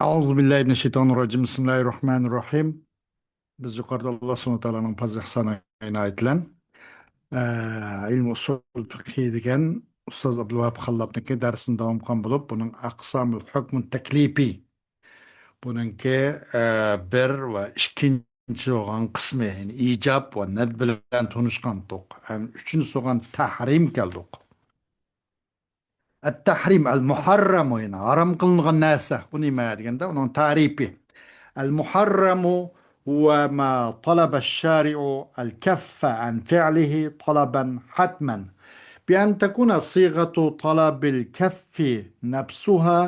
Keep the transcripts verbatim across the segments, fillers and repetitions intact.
أعوذ بالله من الشيطان الرجيم. بسم الله الرحمن الرحيم. بىز يۇقىرىدا ئاللا سۇبھانەھۇ ۋە تائالانىڭ پەزلى ئىھسانى ئىنايىتى بىلەن، ئە، ئىلمى ئۇسۇل فىقھى دېگەن ئۇستاز ئابدۇلۋاھاب خاللابنىڭكى دەرسىنى داۋام قىلغان بولۇپ، بۇنىڭ ئەقسامۇل ھۆكمۇ تەكلىپى، بۇنىڭكى، ئە، بىر ۋە ئىككىنچى بولغان قىسمى، يەنى ئىجاب ۋە نەدب بىلەن تونۇشقانتۇق. ھەم ئۈچىنچىسى بولغان تەھرىم كەلدۇق. ئەت-تەھرىم، ئەل-مۇھەررەم، يەنى ھارام قىلىنغان نەرسە. ئۇ نېمە دېگەندە، ئۇنىڭ تەرىپى. ئەل-مۇھەررەمۇ ھۇۋە ما تەلەبە شارىئۇ ئەل-كەففە ئەن فىئلىھى تەلەبەن ھەتمەن. بىئەن تەكۇنە سىغەتۇ تەلەبىل كەففى نەفسۇھا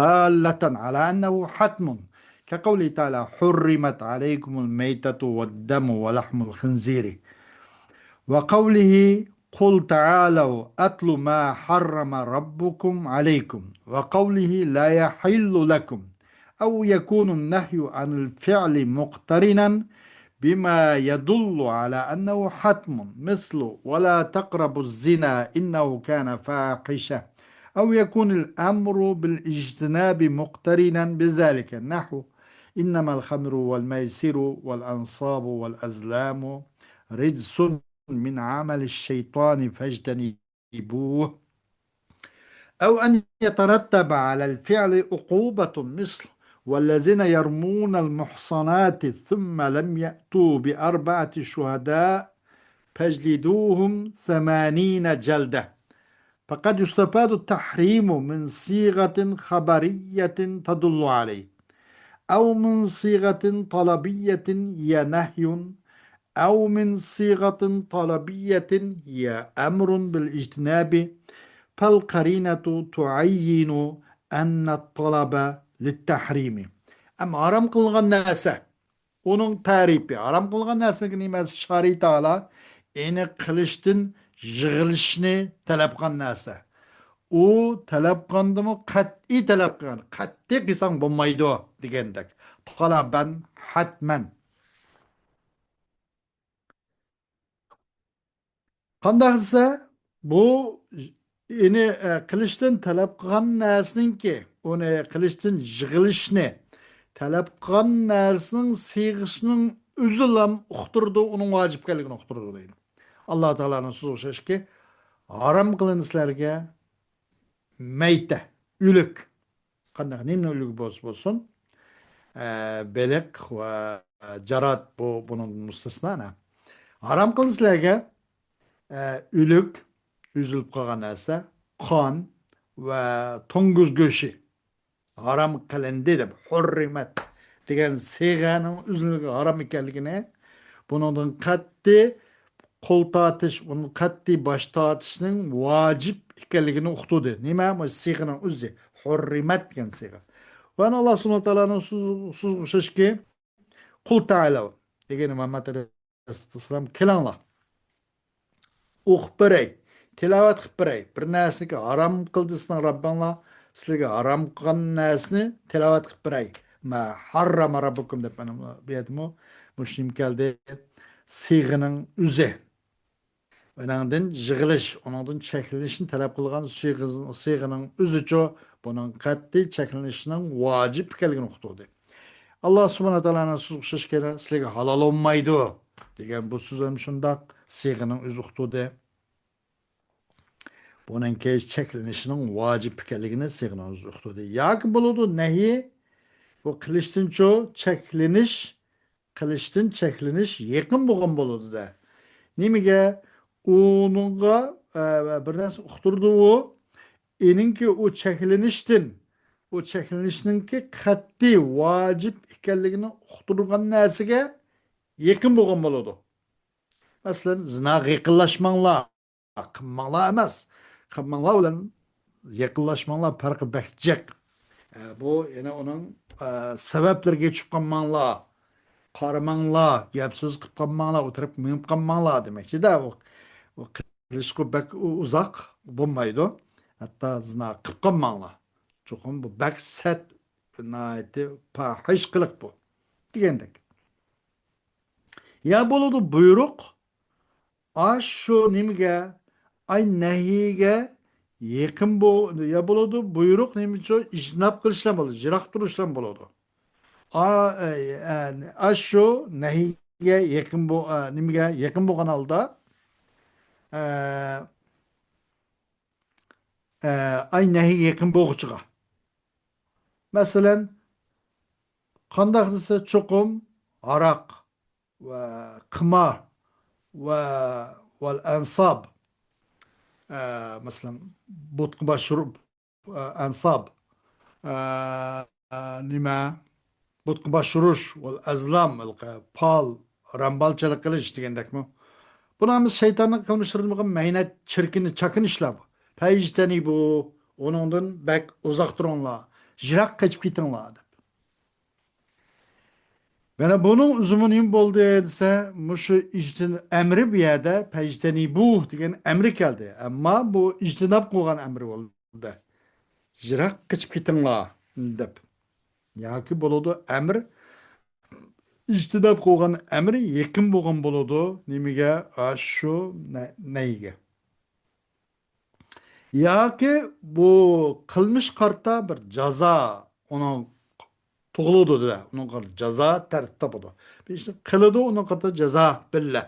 داللەتەن ئەلا ئەننەھۇ ھەتمۇن. كەقەۋلىھى تەئالا، حرمت عليكم الميتة والدم ولحم الخنزير. وقوله، قل تعالوا أتل ما حرم ربكم عليكم، وقوله، لا يحل لكم، أو يكون النهي عن الفعل مقترنا بما يدل على أنه حتم، مثل، ولا تقربوا الزنا إنه كان فاحشة، أو يكون الأمر بالاجتناب مقترنا بذلك، نحو، إنما الخمر والميسر والأنصاب والأزلام رجس من عمل الشيطان فاجتنبوه. أو أن يترتب على الفعل عقوبة مثل، والذين يرمون المحصنات ثم لم يأتوا بأربعة شهداء فاجلدوهم ثمانين جلدة. فقد يستفاد التحريم من صيغة خبرية تدل عليه، أو من صيغة طلبية هي نهي، أو من صيغة طلبية هي أمر بالاجتناب، فالقرينة تعين أن الطلب للتحريم. ئەم ھارام قىلغان نەرسە، ئۇنىڭ تەرىپى، ھارام قىلغان نەرسىنىڭ نېمىسى؟ شارىئى تائالا ئېنىق قىلىشتىن يىغىلىشنى تەلەپ قىلغان نەرسە. ئۇ تەلەپ قىلغاندىمۇ قەتئىي تەلەپ قىلغان، قەتئىي قىلساڭ بولمايدۇ دېگەندەك. تەلەبەن ھەتمەن. قانداق دېسە، بۇ، يەنى، ئە، قىلىشتىن تەلەپ قىلغان نەرسىنىڭكى، ئۇنى قىلىشتىن يىغىلىشنى تەلەپ قىلغان نەرسىنىڭ سىيغىسىنىڭ ئۆزىلا ئۇقتۇرىدۇ، ئۇنىڭ ۋاجىپ ئىكەنلىكىنى ئۇقتۇرىدۇ دەيدۇ. ئاللا تائالانىڭ سۆزىگە ئوخشاشكى، ھارام قىلىندى سىلەرگە مەيتە، ئۆلۈك. قانداق، نېمىنىڭ ئۆلۈكى بولسا بولسۇن، ئە، بېلىق ۋە جاراد بۇ، بۇنىڭدىن مۇستەسنا، ئەنە. ھارام قىلدى سىلەرگە، ئە، ئۆلۈك، ئۈزۈلۈپ قالغان نەرسە، قان ۋە توڭگۇز گۆشى ھارام قىلىندى دەپ، ھۇررىمەت دېگەن سىيغەنىڭ ئۆزىنىڭ ھارام ئىكەنلىكىنى، بۇنىڭدىن قەتئىي قول تارتىش، ئۇنىڭ قەتئىي باش تارتىشنىڭ ۋاجىپ ئىكەنلىكىنى ئۇقتۇردى. نېمە؟ مۇشۇ سىيغىنىڭ ئۆزى. ھۇررىمەت دېگەن سىيغا. ۋە ئاللا سۇبھانەھۇ ۋە تائالانىڭ سۆز-، سۆزىگە ئوخشاشكى، قۇل تەئالەۋ دېگەن مۇھەممەد ئەلەيھىسسالام، كېلىڭلار. ئوقۇپ بېرەي، تىلاۋەت قىلىپ بېرەي. بىر نەرسىنى ھارام قىلدى سىزنىڭ رەببىڭلار، سىلەرگە ھارام قىلغان نەرسىنى تىلاۋەت قىلىپ بېرەي. ما ھاررامە رەببۇكۇم دەپ، مانا بۇ يەردىمۇ مۇشۇ نېمە كەلدى؟ سىيغىنىڭ ئۆزى. ئۇنىڭدىن يىغىلىش، ئۇنىڭدىن چەكلىنىشنى تەلەپ قىلغان سىيغىز-، سىيغىنىڭ ئۆزىچۇ بۇنىڭ قەتئىي چەكلىنىشنىڭ ۋاجىپ ئىكەنلىكىنى ئۇقتۇردى. ئاللا سۇبھانەھۇ ۋە تائالانىڭ سۆزىگە ئوخشاش كېلە، سىلەرگە ھالال بولمايدۇ دېگەن بۇ سۆز ھەم شۇنداق سىيغىنىڭ ئۆزى ئۇقتۇردى. بۇنىڭكى چەكلىنىشنىڭ ۋاجىپ ئىكەنلىكىنى سىيغىنىڭ ئۆزى ئۇقتۇردى. ياكى بولىدۇ نەھىي، بۇ قىلىشتىنچۇ چەكلىنىش، قىلىشتىن چەكلىنىش يېقىن بولغان بولىدۇ دە. نېمىگە؟ ئۇنىڭغا، ئە، بىر نەرسە ئۇقتۇرىدۇ ئۇ. ئېنىڭكى ئۇ چەكلىنىشتىن، ئۇ چەكلىنىشنىڭكى قەتئىي ۋاجىپ ئىكەنلىكىنى ئۇقتۇرغان نەرسىگە يېقىن بولغان بولىدۇ. مەسىلەن، زىناغا يېقىنلاشماڭلار، قىلماڭلار ئەمەس، قىلماڭلار بىلەن يېقىنلاشماڭلار پەرقى بەك جىق. ئە، بۇ يەنە ئۇنىڭ، ئە، سەۋەبلىرىگە چۈشۈپ قالماڭلار، قارىماڭلار، گەپ سۆز قىلىپ قالماڭلار، ئۇ تەرەپكە مېڭىپ قالماڭلار دېمەكچىدە. ئۇ، ئۇ قىلىشقۇ بەك ئۇ-، ئۇزاق بولمايدۇ. ھەتتا زىنا قىلىپ قالماڭلار. چوقۇم بۇ بەك سەت، ناھايىتى پاھىش قىلىق بۇ دېگەندەك. يا بولىدۇ بۇيرۇق، ئاشۇ نېمىگە، ئاي نەھىيگە يېقىن بو-، يا بولىدۇ، بۇيرۇق نېمە ئۈچۈن؟ ئىجتىناب قىلىشلار بولىدۇ، يىراق تۇرۇشلار بولىدۇ. ئا-، ئە-، ئە-، ئاشۇ نەھىيگە يېقىن بو-، ئە، نېمىگە يېقىن بولغان ھالدا، ئە، ئە، ئاي نەھىيگە يېقىن بولغۇچىغا. مەسىلەن، قانداق دېسە، چوقۇم ھاراق ۋە قىمار ۋە ۋەل ئەنساب، ئە، مەسىلەن، بۇتقا باش ئۇرۇپ، ئە، ئەنساب، ئە، ئە، نېمە، بۇتقا باش ئۇرۇش، ۋەل ئەزلام، ھېلىقى پال، رامبالچىلىق قىلىش دېگەندەكمۇ. بۇلار ھەممىسى شەيتاننىڭ قىلمىشلىرىدىن بولغان مەينەت، چىركىن، چاكىنىشلار بۇ. پەيجىتەنىبۇ، ئۇنىڭدىن بەك ئۇزاق تۇرۇڭلار، يىراق قېچىپ كېتىڭلار دەپ. مانا بۇنىڭ ئۆزىمۇ نېمە بولدى دېسە، مۇشۇ ئىجتىن-، ئەمرى بۇ يەردە پەيجتەنىبۇ دېگەن ئەمرى كەلدى. ئەمما بۇ ئىجتىناب قىلغان ئەمرى بولدى. يىراق قېچىپ كېتىڭلار دەپ. ياكى بولىدۇ ئەمر، ئىجتىناب قىلغان ئەمر يېقىن بولغان بولىدۇ. نېمىگە؟ ئاشۇ نە-، نەيگە. ياكى بۇ قىلمىش قارىتا بىر جازا ئۇنىڭ تۇغۇلىدۇ دە، ئۇنىڭغا جازا تەرتىپ تاپىدۇ. بىر ئىشنى قىلىدۇ، ئۇنىڭ قارىتا جازا بىللە.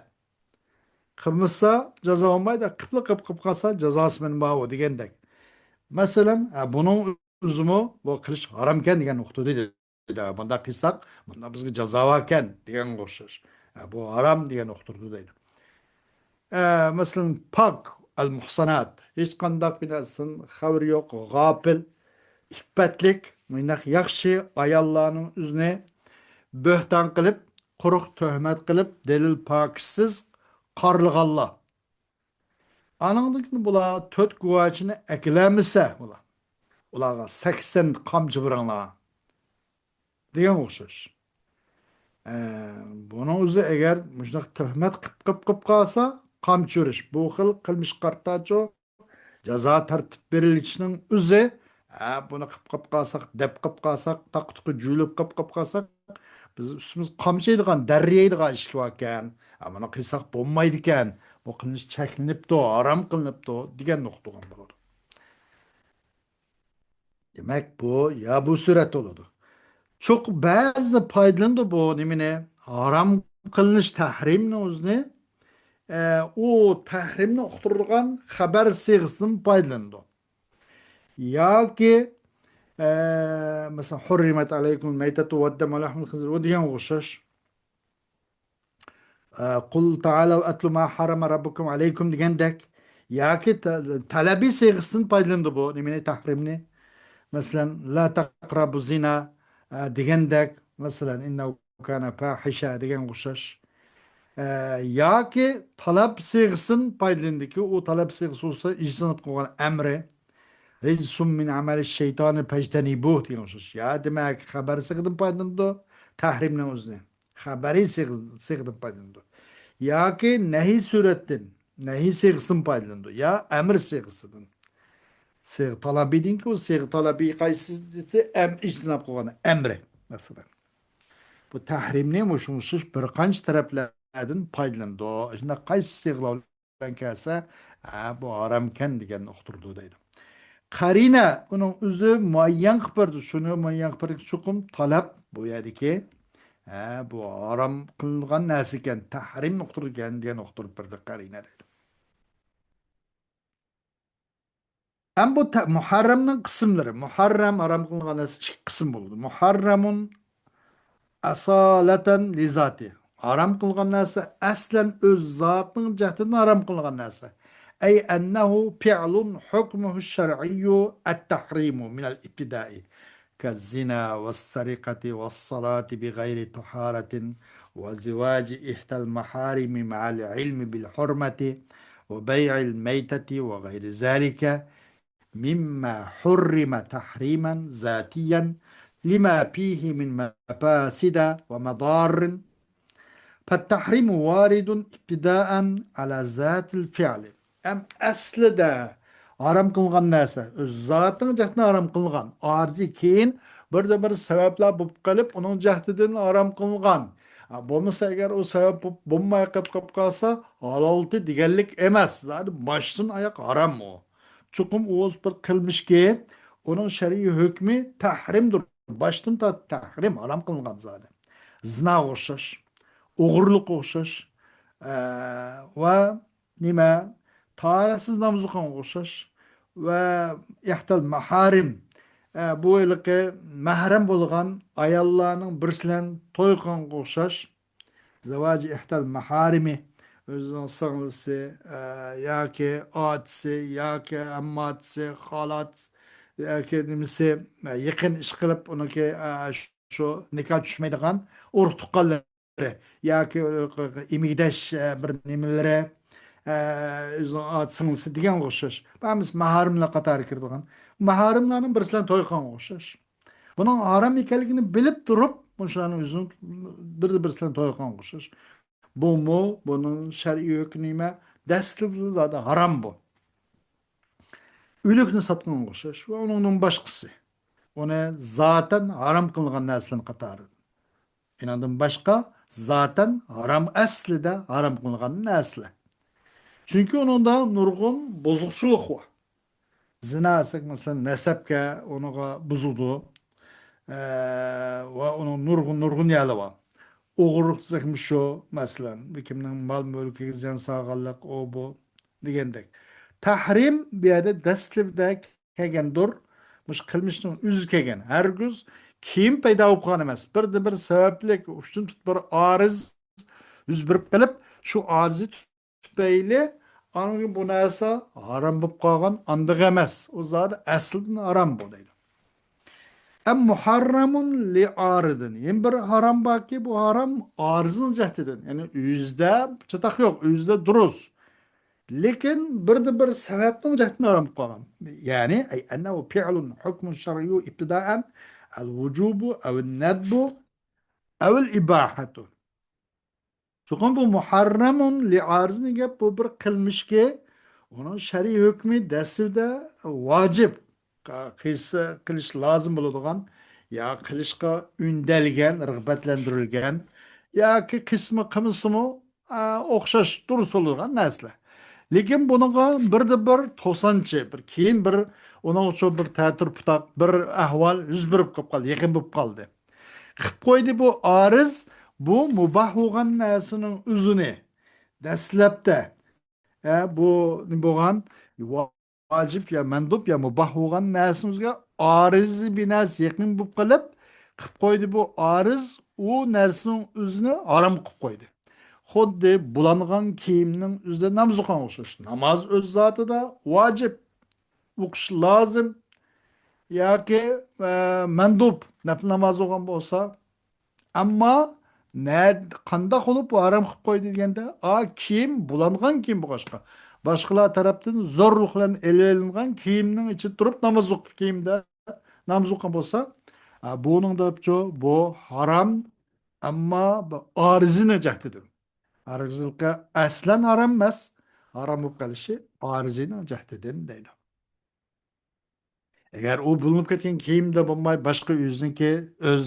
قىلمىسا جازا بولمايدۇ، قىپلا قىپ قىپ قالسا جازاسى مەن بارغۇ دېگەندەك. مەسىلەن، ھە، بۇنىڭ ئۆزىمۇ بۇ قىلىش ھارامكەن دېگەن نۇقتىدا دېدى. بۇنداق قىلساق، بۇندا بىزگە جازا باركەن دېگەنگە ئوخشاش. ھە، بۇ ھارام دېگەن ئۇقتۇرىدۇ دەيدۇ. ئە، مەسىلەن، پاك، ئەل-مۇھسانات، ھېچقانداق بىر نەرسىدىن خەۋىرى يوق، غاپىل، ئىپپەتلىك، مۇنداق ياخشى ئاياللارنىڭ ئۆزىنى بۆھتان قىلىپ، قۇرۇق تۆھمەت قىلىپ، دەلىل پاكىتسىز قارىلىغانلار. ئانىڭدىن كېيىن بۇلار تۆت گۇۋاچىنى ئەكېلەلمىسە، بۇلار، ئۇلارغا سەكسەن قامچا بېرىڭلار دېگەنگە ئوخشاش. ئە، بۇنىڭ ئۆزى ئەگەر مۇشۇنداق تۆھمەت قىپ، قىپ، قىپ قالسا، قامچا ئۇرۇش. بۇ خىل قىلمىشقا قارىتاچۇ جازا تارتىپ بېرىلىشىنىڭ ئۆزى، ھە، بۇنى قىپ، قىپ قالساق، دەپ قىپ قالساق، تاقا-تۇقا جۈيلۈپ قىپ، قىپ قالساق، بىز ئۈستىمىزگە قامچا يەيدىغان، دەررە يەيدىغان ئىشكە باركەن. ھە، بۇنى قىلساق بولمايدىكەن. بۇ قىلمىش چەكلىنىپتۇ، ھارام قىلىنىپتۇ دېگەن نۇقتىغا بولىدۇ. دېمەك، بۇ يا بۇ سۈرەتتە بولىدۇ. چوقۇم بەزى پايدىلىنىدۇ بۇ نېمىنى، ھارام قىلىنىش تەھرىمنىڭ ئۆزىنى، ئە، ئۇ تەھرىمنى ئۇقتۇرىدىغان خەبەر سىيغىسىدىن پايدىلىنىدۇ. ياكى، ئە، مەسىلەن، حرمت عليكم الميتة والدم ولحم الخنزير، ئۇ دېگەنگە ئوخشاش. ئە، قل تعالوا أتل ما حرم ربكم عليكم دېگەندەك، ياكى تە-، تەلەبىي سىيغىسىدىن پايدىلىنىدۇ بۇ نېمىنى، تەھرىمنى. مەسىلەن، لا تقربوا الزنا، ئە، دېگەندەك، مەسىلەن، إنه كان فاحشة دېگەنگە ئوخشاش. ئە، ياكى تەلەپ سىيغىسىدىن پايدىلىنىدىكى، ئۇ تەلەپ سىيغىسى بولسا ئىجتىناب قىلغان ئەمرى. رجس من عمل الشيطان فاجتنبوه دېگەن ئوخشاش. يا دېمەك، خەبەر سىيغىدىن پايدىلىنىدۇ، تەھرىمنىڭ ئۆزىنى. خەبەرىي سىيغ-، سىيغىدىن پايدىلىنىدۇ. ياكى نەھىي سۈرەتتىن، نەھىي سىيغىسىدىن پايدىلىنىدۇ. يا ئەمر سىيغىسىدىن. سىيغە تەلەبىدىنكى ئۇ سىيغە تەلەبى قايسىسى؟ ئەم-، ئىجتىناب قىلغان ئەمرى، مەسىلەن. بۇ تەھرىمنى مۇشۇ ئوخشاش بىر قانچە تەرەپلەردىن پايدىلىنىدۇ. شۇنداق قايسى سىيغىلار بىلەن كەلسە، ھە، بۇ ھارامكەن دېگەننى ئۇقتۇرىدۇ دەيدۇ. قەرىنە ئۇنىڭ ئۆزى مۇئەييەن قىلىپ بېرىدۇ. شۇنى مۇئەييەن قىلىپ بېرىدۇ. چوقۇم تەلەپ بۇ يەردىكى، ھە، بۇ ھارام قىلىنغان نەرسە ئىكەن، تەھرىمنى ئۇقتۇرىدىكەن دېگەن ئۇقتۇرۇپ بېرىدۇ قەرىنە دەيدۇ. ئەمما بۇ تە-، مۇھەررەمنىڭ قىسىملىرى. مۇھەررەم، ھارام قىلىنغان نەرسە ئىككى قىسىم بولىدۇ. مۇھەررەمۇن ئەسالەتەن لىزاتى. ھارام قىلغان نەرسە ئەسلەن ئۆز زاتىنىڭ جەھىتىدىن ھارام قىلغان نەرسە. أي أنه فعل حكمه الشرعي التحريم من الابتداء كالزنا والسرقة والصلاة بغير طهارة وزواج إحدى المحارم مع العلم بالحرمة وبيع الميتة وغير ذلك مما حرم تحريما ذاتيا لما فيه من مفاسد ومضار، فالتحريم وارد ابتداء على ذات الفعل. ئەم ئەسلىدە ھارام قىلغان نەرسە ئۆز زاتىنىڭ جەھەتتىن ھارام قىلغان. ئارزى كېيىن بىردە بىر سەۋەبلەر بولۇپ قېلىپ، ئۇنىڭ جەھىتىدىن ھارام قىلغان. ھە، بولمىسا ئەگەر ئۇ سەۋەب بولۇپ، بولماي قېلىپ، قېلىپ قالسا، ھالالتى دېگەنلىك ئەمەس. زادى باشتىن ئاياق ھارام ئۇ. چوقۇم ئۇ بىر قىلمىشكى، ئۇنىڭ شەرئىي ھۆكمى تەھرىمدۇر. باشتىن تارتىپ تەھرىم، ھارام قىلىنغان زادى. زىناغا ئوخشاش، ئوغرىلىققا ئوخشاش، ئە، ۋە نېمە، تاھارەتسىز ناماز ئوقۇغانغا ئوخشاش ۋە ئىھدال ماھارىم، ئە، بۇ ھېلىقى مەھرەم بولغان ئاياللارنىڭ بىرسى بىلەن توي قىلغانغا ئوخشاش، زەۋاجى ئىھدال ماھارىمى، ئۆزىنىڭ سىڭلىسى، ئە، ياكى ئاچىسى، ياكى ئەمماچىسى، خالاتىسى، ياكى نېمىسى، ئە، يېقىن ئىش قىلىپ، ئۇنىڭكى، ئە، شۇ نىكاھ چۈشمەيدىغان ئۇرۇق تۇغقانلىرى، ياكى ئىمىگداش، ئە، بىر نېمىلىرى، ئە، ئۆزىنىڭ ئاچا سىڭلىسى دېگەنگە ئوخشاش. بۇ ھەممىسى ماھارىملار قاتارىغا كىرىدىغان. ماھارىملارنىڭ بىرسى بىلەن توي قىلغانغا ئوخشاش. بۇنىڭ ھارام ئىكەنلىكىنى بىلىپ تۇرۇپ، مۇشۇلارنىڭ ئۆزىنىڭ بىر-بىرسى بىلەن توي قىلغانغا ئوخشاش. بۇمۇ، بۇنىڭ شەرئىي ھۆكمى نېمە؟ دەسلىپىدىن زادى ھارام بۇ. ئۆلۈكنى ساتقانغا ئوخشاش ۋە ئۇنىڭدىن باشقىسى. ئۇنى زاتەن ھارام قىلىنغان نەرسىلەرنىڭ قاتارىدىن. ئۇنىڭدىن باشقا زاتەن ھارام، ئەسلىدە ھارام قىلىنغان نەرسىلەر. چۈنكى ئۇنىڭدا نۇرغۇن بۇزۇقچىلىق بار. زىنا دېسەك، مەسىلەن، نەسەبكە ئۇنىڭغا بۇزىدۇ. ئە، ۋە ئۇنىڭ نۇرغۇن، نۇرغۇن يەرلىرى بار. ئوغرىلىق دېسەكمۇ شۇ، مەسىلەن، بىر كىمنىڭ مال مۈلكىگە زىيان سالغانلىق، ئۇ، بۇ دېگەندەك. تەھرىم بۇ يەردە دەسلىپىدە كەلگەندۇر. مۇشۇ قىلمىشنىڭ ئۆزى كەلگەن. ھەرگىز كېيىن پەيدا بولۇپ قالغان ئەمەس. بىردىنبىر سەۋەبلىك، ئۇشتۇمتۇت بىر ئارىز يۈز بېرىپ قېلىپ، شۇ ئارىزى تۈپەيلى ئاندىن بۇ نەرسە ھارام بولۇپ قالغان، ئاندىغى ئەمەس. ئۇ زادى ئەسلىدىن ھارام بۇ دەيدۇ. ئەم مۇھەررەمۇن لىئارىدىن. يەنە بىر ھارام باركى، بۇ ھارام ئارىزنىڭ جەھىتىدىن. يەنى ئۆزىدە چاتاق يوق، ئۆزىدە دۇرۇس. لېكىن بىردە بىر سەۋەبنىڭ جەھىتىدىن ھارام بولۇپ قالغان. يەنى، ئەي ئەننەھۇ فىئلۇن ھۇكمۇن شەرئىييۇ ئىبتىدائەن ئەل ۋۇجۇبۇ ئەۋىن نەدبۇ ئەۋىل ئىباھەتۇ. چوقۇم بۇ مۇھەررەمۇن لىئارىزنى گەپ، بۇ بىر قىلمىشكى، ئۇنىڭ شەرئىي ھۆكمى دەسلىدە ۋاجىپ، قىلسا، قىلىش لازىم بولىدىغان، يا قىلىشقا ئۈندەلگەن، رىغبەتلەندۈرۈلگەن، ياكى قىلسىمۇ، قىلمىسىمۇ، ئا، ئوخشاش دۇرۇس بولىدىغان نەرسىلەر. لېكىن بۇنىڭغا بىردە بىر توسانچى، بىر كېيىن بىر ئۇنىڭ ئۈچۈن بىر تەتۈر پۇتاق، بىر ئەھۋال يۈز بېرىپ قالدى، يېقىن بولۇپ قالدى. قىلىپ قويدى بۇ ئارىز، بۇ مۇباھ بولغان نەرسىنىڭ ئۆزىنى دەسلەپتە، ئە، بۇ نېمە بولغان؟ ۋاجىپ يا مەندۇب يا مۇباھ بولغان نەرسىنىڭ ئۆزىگە ئارىزى بىناسى يېقىن بولۇپ قېلىپ، قىلىپ قويدى بۇ ئارىز، ئۇ نەرسىنىڭ ئۆزىنى ھارام قىلىپ قويدى. خۇددى بۇلانغان كىيىمنىڭ ئۆزىدە ناماز ئوقۇغانغا ئوخشاش. ناماز ئۆز زاتىدا ۋاجىپ. ئوقۇش لازىم ياكى، ئە، مەندۇب، نەپلى ناماز بولغان بولسا. ئەمما نە-، قانداق بولۇپ بۇ ھارام قىلىپ قويدى دېگەندە، ئا، كىيىم، بۇلانغان كىيىم بولغاچقا، باشقىلار تەرەپتىن زورلۇق بىلەن ئېلىۋېلىنغان كىيىمنىڭ ئىچىدە تۇرۇپ ناماز ئوقۇپ، كىيىمدە ناماز ئوقۇغان بولسا، ئا، بۇنىڭ دەپچۇ، بۇ ھارام، ئەمما بۇ ئارىزىنىڭ جەھىتىدىن. ھارىزلىقى ئەسلەن ھارام ئەمەس، ھارام بولۇپ قېلىشى ئارىزىنىڭ جەھىتىدىن دەيدۇ. ئەگەر ئۇ بۇلۇنۇپ كەتكەن كىيىمدە بولماي، باشقا ئۆزىنىڭكى، ئۆز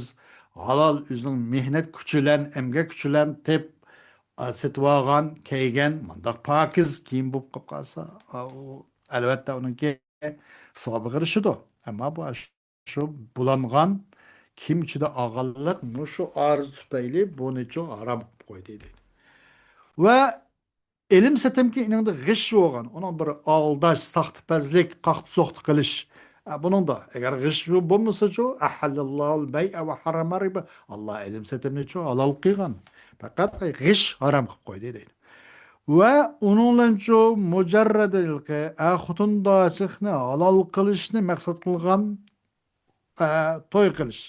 ھالال، ئۆزىنىڭ مېھنەت كۈچى بىلەن، ئەمگەك كۈچى بىلەن تېپ، ئا، سېتىۋالغان، كىيگەن مۇنداق پاكىز كىيىم بولۇپ قالىپ قالسا، ئا، ئۇ، ئەلۋەتتە، ئۇنىڭكى ساۋابىغا ئېرىشىدۇ. ئەمما بۇ شۇ بۇلانغان كىيىم ئىچىدە ئالغانلىق مۇشۇ ئارىزى تۈپەيلى بۇنىچۇ ھارام قىلىپ قويدى دەيدۇ. ۋە ئېلىم سېتىمكى ئېنىڭدا غىش بولغان، ئۇنىڭ بىر ئالداش، ساختىپەزلىك، قاقتى-سوقتى قىلىش. ئە، بۇنىڭدا ئەگەر غىش بولمىسىچۇ، ئەھەللەللاھۇل بەيئە ۋە ھەررەمە رىبا. ئاللا ئېلىم سېتىمنىچۇ ھالال قىلغان. پەقەت غىش ھارام قىلىپ قويدى دەيدۇ. ۋە ئۇنىڭ بىلەنچۇ مۇجەررەدىلقى، ئە، خوتۇنداشلىقنى ھالال قىلىشنى مەقسەت قىلغان، ئە، توي قىلىش،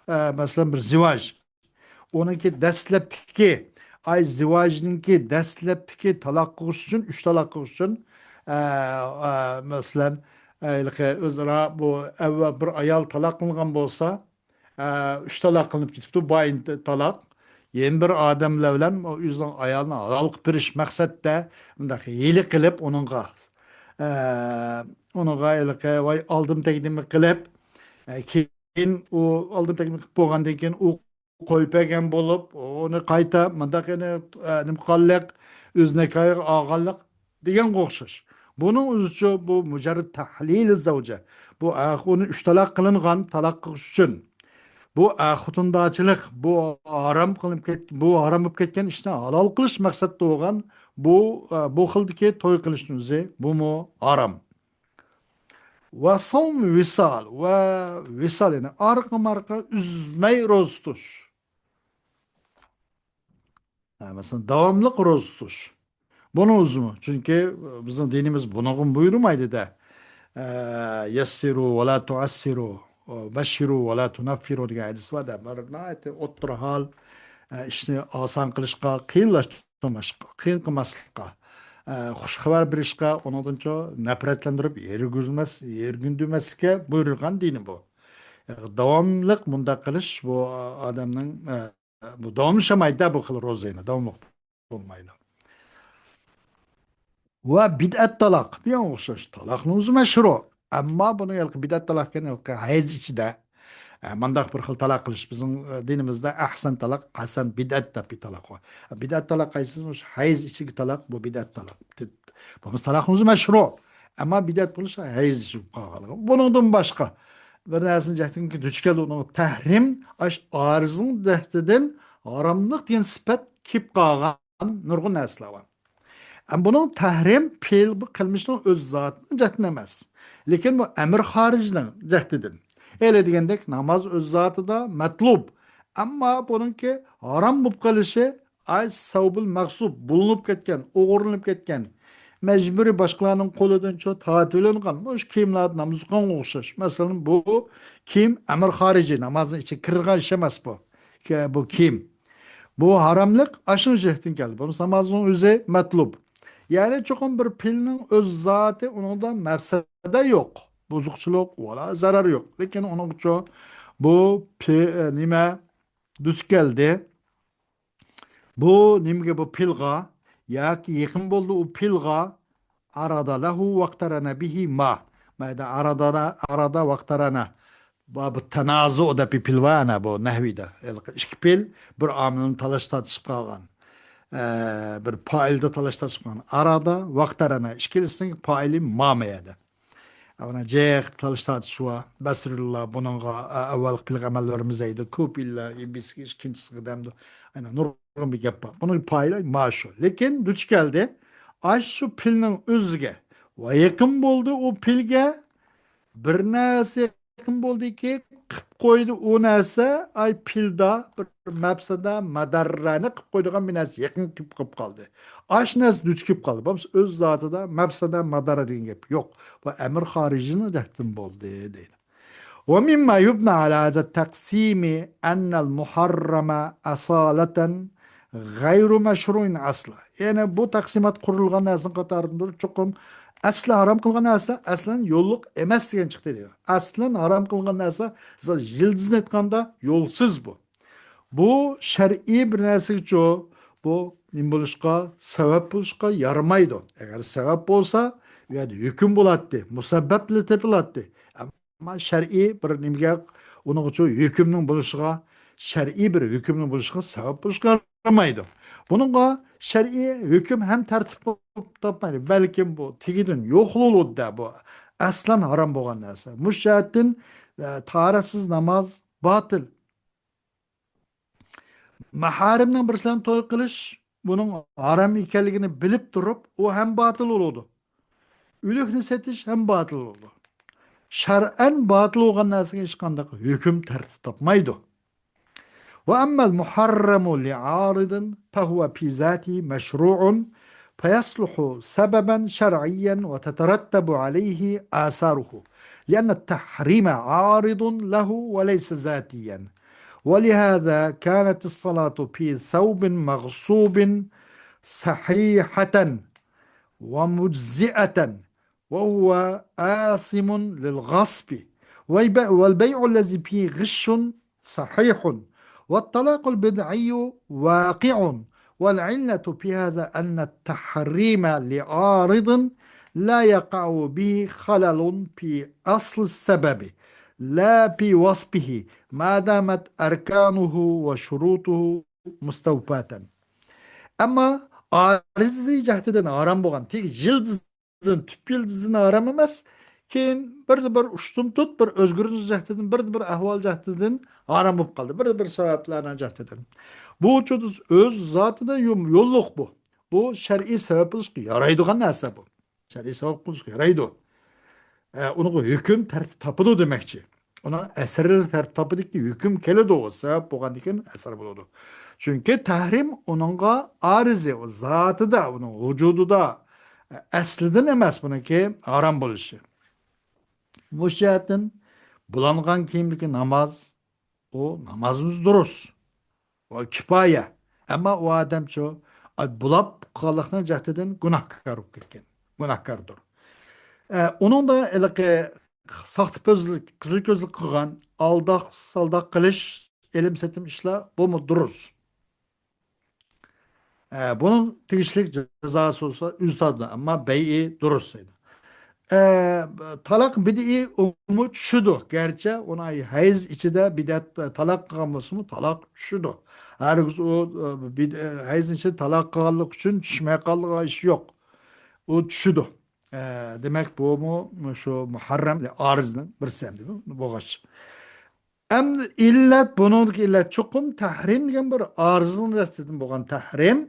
ئە، مەسىلەن، بىر زىۋاج. ئۇنىڭكى دەسلەپتىكى، ئاي، زىۋاجنىڭكى دەسلەپتىكى تالاق قىلغۇچ ئۈچۈن، ئۈچ تالاق قىلغۇچ ئۈچۈن، ئە، ئە، مەسىلەن، ئە، ھېلىقى ئۆزئارا بۇ ئەۋۋەل بىر ئايال تالاق قىلغان بولسا، ئە، ئۈچ تالاق قىلىنىپ كېتىپتۇ، بايىن تالاق. يەنە بىر ئادەملەر بىلەن ئۆزىنىڭ ئايالىنى ھالال قىلىپ بېرىش مەقسەتتە، مۇنداق ھىيلە قىلىپ، ئۇنىڭغا، ئە، ئۇنىڭغا ھېلىقى ۋاي ئالدىم تەگدىمى قىلىپ، ئە، كېيىن ئۇ ئالدىم تەگدىمى قىلىپ بولغاندىن كېيىن ئۇ قويۇپ بەرگەن بولۇپ، ئۇنى قايتا مۇنداق يەنە، ئە، نېمە قىلغانلىق، ئۆز نىكاھىغا ئالغانلىق دېگەنگە ئوخشاش. بۇنىڭ ئۆزىچۇ بۇ مۇجەررەد تەھلىلى زەۋجە. بۇ ئە-، ئۇنى ئۈچ تالاق قىلىنغان، تالاق قىلغۇچ ئۈچۈن. بۇ ئە-، خوتۇندا چىلىق، بۇ ھارام قىلىنىپ كەت-، بۇ ھارام بولۇپ كەتكەن ئىشنى ھالال قىلىش مەقسەتتە بولغان بۇ، ئە، بۇ خىلدىكى توي قىلىشنىڭ ئۆزى، بۇمۇ ھارام. ۋە سوم ۋىسال، ۋە ۋىسال، يەنى ئارقا-مارقا ئۈزمەي روزا تۇتۇش. ھە، مەسىلەن، داۋاملىق روزا تۇتۇش. بۇنىڭ ئۆزىمۇ، چۈنكى بىزنىڭ دىنىمىز بۇنىڭغا بۇيرۇمايدۇ-دە. ئە، يەسسىرۇ ۋە لا تۇئەسسىرۇ، بەششىرۇ ۋە لا تۇنەففىرۇ دېگەن ھەدىس بار-دە. بىر ناھايىتى ئوتتۇرا ھال، ئە، ئىشنى ئاسان قىلىشقا، قىيىنلاشتۇرماسلىققا، قىيىن قىلماسلىققا، ئە، خۇش خەۋەر بېرىشقا، ئۇنىڭدىنچۇ نەپرەتلەندۈرۈپ، يېرىگۈزمەس-، يېرىگۈندۈرمەسلىككە بۇيرۇلغان دىنى بۇ. داۋاملىق مۇنداق قىلىش بۇ ئادەمنىڭ، ئە، بۇ داۋاملىشالمايدۇ-دە، بۇ خىل روزىنى داۋاملىق بولمايدۇ. ۋە بىدئەت تالاق، بۇنىڭغا ئوخشاش تالاقنىڭ ئۆزى مەشرۇ. ئەمما بۇنىڭ ھېلىقى بىدئەت تالاق ئىكەن، ھېلىقى ھەيز ئىچىدە، ئە، مانداق بىر خىل تالاق قىلىش بىزنىڭ، ئە، دىنىمىزدا ئەھسەن تالاق، ھەسەن بىدئەت دەپ بىر تالاق بار. بىدئەت تالاق قايسى؟ مۇشۇ ھەيز ئىچىدىكى تالاق، بۇ بىدئەت تالاق. بولمىسا تالاقنىڭ ئۆزى مەشرۇ. ئەمما بىدئەت بولۇش ھەيز ئىچىدە قالغانلىقى. بۇنىڭدىن باشقا بىر نەرسىنى جەھەتتىن دۇچ كەلدى، ئۇنىڭ تەھرىم، ئاش-، ئارىزنىڭ جەھىتىدىن ھاراملىق دېگەن سۈپەت كېلىپ قالغان نۇرغۇن نەرسىلەر بار. ئەمما بۇنىڭ تەھرىم پېئىل، بۇ قىلمىشنىڭ ئۆز زاتىنىڭ جەھەتتىن ئەمەس. لېكىن بۇ ئەمر خارىجنىڭ جەھىتىدىن. ئەيلى دېگەندەك، ناماز ئۆز زاتىدا مەتلۇب. ئەمما بۇنىڭكى ھارام بولۇپ قېلىشى، ئاي سەۋبىل مەغسۇب، بۇلۇنۇپ كەتكەن، ئوغرىلىنىپ كەتكەن، مەجبۇرىي باشقىلارنىڭ قولىدىنچۇ تارتىۋېلىنغان، مۇشۇ كىيىملەردە ناماز ئوقۇغانغا ئوخشاش. مەسىلەن، بۇ كىيىم ئەمر خارىجىي، نامازنىڭ ئىچىگە كىرىدىغان ئىش ئەمەس بۇ. كە-، بۇ كىيىم. بۇ ھاراملىق ئاشۇ جەھەتتىن كەلدى. بولمىسا نامازنىڭ ئۆزى مەتلۇب. يەنى چوقۇم بىر پېئىلنىڭ ئۆز زاتى، ئۇنىڭدا مەپسەدە يوق. بۇزۇقچىلىق ۋالا زەرەر يوق. لېكىن ئۇنىڭغىچۇ بۇ پې-، نېمە دۇچ كەلدى. بۇ نېمىگە، بۇ پېئىلغا ياكى يېقىن بولدى ئۇ پېئىلغا. ئارادا لەھۇ ۋەقتەرەنە بىھى ما. مەيدە ئارادا، ئارادا ۋەقتەرەنە. بۇ، بۇ تەنازۇ دەپ بىر پېئىل بار ئەنە بۇ نەھۋىدە. ھېلىقى ئىككى پېئىل بىر ئامىلنى تالاش تارتىشىپ قالغان. ئە، بىر پائىلدا تالاش تارتىشىپ قالغان. ئارادا ۋەقتەرەنە. ئىككىلىسىنىڭ پائىلى ما مەيەدە. ئەنە جىق تالاش تارتىش ۋە بەسرىلىلار بۇنىڭغا، ئە، ئەۋۋەلقى پېئىلگە ئەمەل بەرمىزەيدۇ. كۆپ يىللار، ئى، بىسكى ئىككىنچىسىگە دەمدۇ. ئەنە نۇرغۇن بىر گەپ بار. بۇنىڭ پائىلى ما شۇ. لېكىن دۇچ كەلدى. ئاشۇ پېئىلنىڭ ئۆزىگە ۋە يېقىن بولدى ئۇ پېئىلگە بىر نەرسە يېقىن بولدىكى، قىپ قويدى ئۇ نەرسە، ئاي پېئىلدا بىر مەپسەدە، مەدەررەنى قىپ قويىدىغان بىر نەرسە يېقىن كېلىپ قېلىپ قالدى. ئاش نەرسە دۇچ كېلىپ قالدى. بولمىسا ئۆز زاتىدا مەپسەدە، مەدەررە دېگەن گەپ يوق. بۇ ئەمر خارىجىنىڭ جەھەتتىن بولدى دەيدۇ. ومما يبنى على هذا التقسيم أن المحرم أصالة غير مشروع أصلا. يەنى بۇ تەقسىمات قۇرۇلغان نەرسىنىڭ قاتارىدىندۇر، چوقۇم ئەسلى ھارام قىلغان نەرسە ئەسلەن يوللۇق ئەمەس دېگەن چىقتى دەيدۇ. ئەسلەن ھارام قىلغان نەرسە يىلدىزنى ئېيتقاندا يولسىز بۇ. بۇ شەرئىي بىر نەرسىگىچۇ، بۇ نېمە بولۇشقا، سەۋەب بولۇشقا يارىمايدۇ. ئەگەر سەۋەب بولسا، ئۇ يەردە ھۆكۈم بولاتتى، مۇسەببەپ بىلەن تېپىلاتتى. ئەمما شەرئىي بىر نېمىگە، ئۇنىڭغىچۇ ھۆكۈمنىڭ بولۇشىغا، شەرئىي بىر ھۆكۈمنىڭ بولۇشىغا سەۋەب بولۇشقا يارىمايدۇ. بۇنىڭغا شەرئىي ھۆكۈم ھەم تەرتىپ بولۇپ تاپمايدۇ. بەلكىم بۇ تېگىدىن يوقلىنىدۇ-دە، بۇ ئەسلەن ھارام بولغان نەرسە. مۇشۇ جەھەتتىن، ئە، تاھارەتسىز ناماز باتىل. مەھارىمنىڭ بىرسى بىلەن توي قىلىش، بۇنىڭ ھارام ئىكەنلىكىنى بىلىپ تۇرۇپ، ئۇ ھەم باتىل بولىدۇ. ئۆلۈكنى سېتىش ھەم باتىل بولىدۇ. شەرئەن باتىل بولغان نەرسىگە ھېچقانداق ھۆكۈم تەرتىپ تاپمايدۇ. وأما المحرم لعارض فهو في ذاته مشروع فيصلح سببا شرعيا وتترتب عليه آثاره، لأن التحريم عارض له وليس ذاتيا. ولهذا كانت الصلاة في ثوب مغصوب صحيحة ومجزئة، وهو آثم للغصب، والبيع الذي فيه غش صحيح، والطلاق البدعي واقع، والعلة في هذا أن التحريم لعارض لا يقع به خلل في أصل السبب لا في وصفه ما دامت أركانه وشروطه مستوفاة. ئەمما ئارىزى جەھىتىدىن ھارام بولغان، تېگى يىلدىز يىلتىزىدىن، تۈپ يىلتىزىدىن ھارام ئەمەس. كېيىن بىردە بىر ئۇشتۇمتۇت، بىر ئۆزگىرىش جەھىتىدىن، بىردە بىر ئەھۋال جەھىتىدىن ھارام بولۇپ قالدى. بىردە بىر سەۋەبلەرنىڭ جەھىتىدىن. بۇ ئۇچۇر ئۆز زاتىدا يول-، يوللۇق بۇ. بۇ شەرئىي سەۋەب بولۇشقا يارايدىغان نەرسە بۇ. شەرئىي سەۋەب بولۇشقا يارايدۇ. ئە، ئۇنىڭغا ھۆكۈم تەرتىپ تاپىدۇ دېمەكچى. ئۇنىڭ ئەسەرلىرى تەرتىپ تاپىدىكى ھۆكۈم كېلىدۇ، سەۋەب بولغاندىكىن ئەسەر بولىدۇ. چۈنكى تەھرىم ئۇنىڭغا ئارىزى، ئۇ زاتىدا، ئۇنىڭ ۋۇجۇدىدا، ئە، ئەسلىدىن ئەمەس بۇنىڭكى ھارام بولۇشى. مۇشۇ جەھەتتىن بۇلانغان كىيىمدىكى ناماز، ئۇ نامازىمىز دۇرۇس. ۋە كىپايە. ئەمما ئۇ ئادەمچۇ، ئاي، بۇلاپ قالغانلىقنىڭ جەھىتىدىن گۇناھكار بولۇپ كەتكەن. گۇناھكاردۇر. ئە، ئۇنىڭدا ھېلىقى ساختا كۆزلۈك، قىزىل كۆزلۈك قىلغان، ئالداق، سالداق قىلىش، ئېلىم سېتىم ئىشلار، بۇمۇ دۇرۇس. ئە، بۇنىڭ تېگىشلىك جازاسى بولسا ئۆزى تارتىدۇ، ئەمما بەيئى دۇرۇس دەيدۇ. ئە، تالاق بىدئىي ئۇمۇ چۈشىدۇ. گەرچە ئۇنى ھەيز ئىچىدە بىدئەت تالاق قىلغان بولسىمۇ، تالاق چۈشىدۇ. ھەرگىز ئۇ، ئە، بىد-، ئە، ھەيز ئىچىدە تالاق قىلغانلىق ئۈچۈن چۈشمەي قالىدىغان ئىش يوق. ئۇ چۈشىدۇ. ئە، دېمەك، بۇمۇ شۇ مۇھەررەم ئارىزنىڭ بىرسى ئەمدى بۇ بولغاچ. ئەمدى ئىللەت، بۇنىڭدىكى ئىللەت چوقۇم تەھرىم دېگەن بىر ئارىزنىڭ دەستىدىن بولغان تەھرىم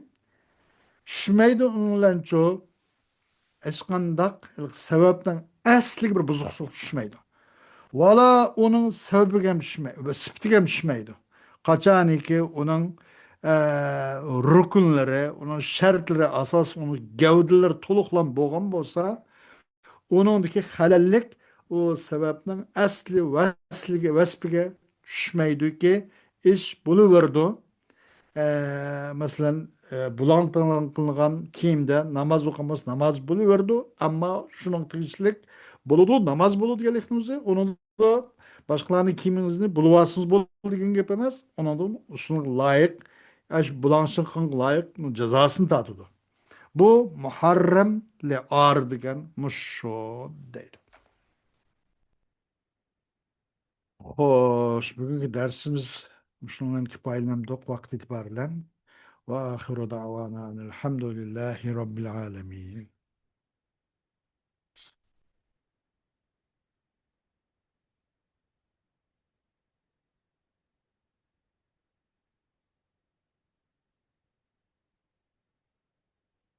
چۈشمەيدۇ ئۇنىڭ بىلەنچۇ. ھېچقانداق سەۋەبنىڭ ئەسلىگە بىر بۇزۇقلۇق چۈشمەيدۇ. ۋالا ئۇنىڭ سەۋەبىگە ھەم چۈشمەي-، سۈپىتىگە ھەم چۈشمەيدۇ. قاچانكى ئۇنىڭ، ئە، رۇكۇنلىرى، ئۇنىڭ شەرتلىرى ئاساسىي، ئۇنىڭ گەۋدىلىرى تولۇقلام بولغان بولسا، ئۇنىڭدىكى خەلەللىك ئۇ سەۋەبنىڭ ئەسلى ۋەسلىگە، ۋەسپىگە چۈشمەيدۇكى، ئىش بولۇۋېرىدۇ. ئە، مەسىلەن، ئە، بۇلاڭ قىلىنغان كىيىمدە ناماز ئوقۇمىسا ناماز بولۇۋېرىدۇ، ئەمما شۇنىڭ تېگىشلىك بولىدۇ، ناماز بولىدۇ دېگەنلىكنىڭ ئۆزى، ئۇنىڭدا باشقىلارنىڭ كىيىمىڭىزنى بۇلىۋالسىڭىز بولىدۇ دېگەن گەپ ئەمەس، ئۇنىڭدىن شۇنىڭغا لايىق، ئە، شۇ بۇلاڭچىلىقىڭغا لايىق جازاسىنى تارتىدۇ. بۇ مۇھەررەم لىئار دېگەن مۇشۇ دەيدۇ. خوش، بۈگۈنكى دەرسىمىز مۇشۇنىڭ بىلەن كۇپايىلەندۇق ۋاقىت ئېتىبارى بىلەن. وآخر دعوانا أن الحمد لله رب العالمين.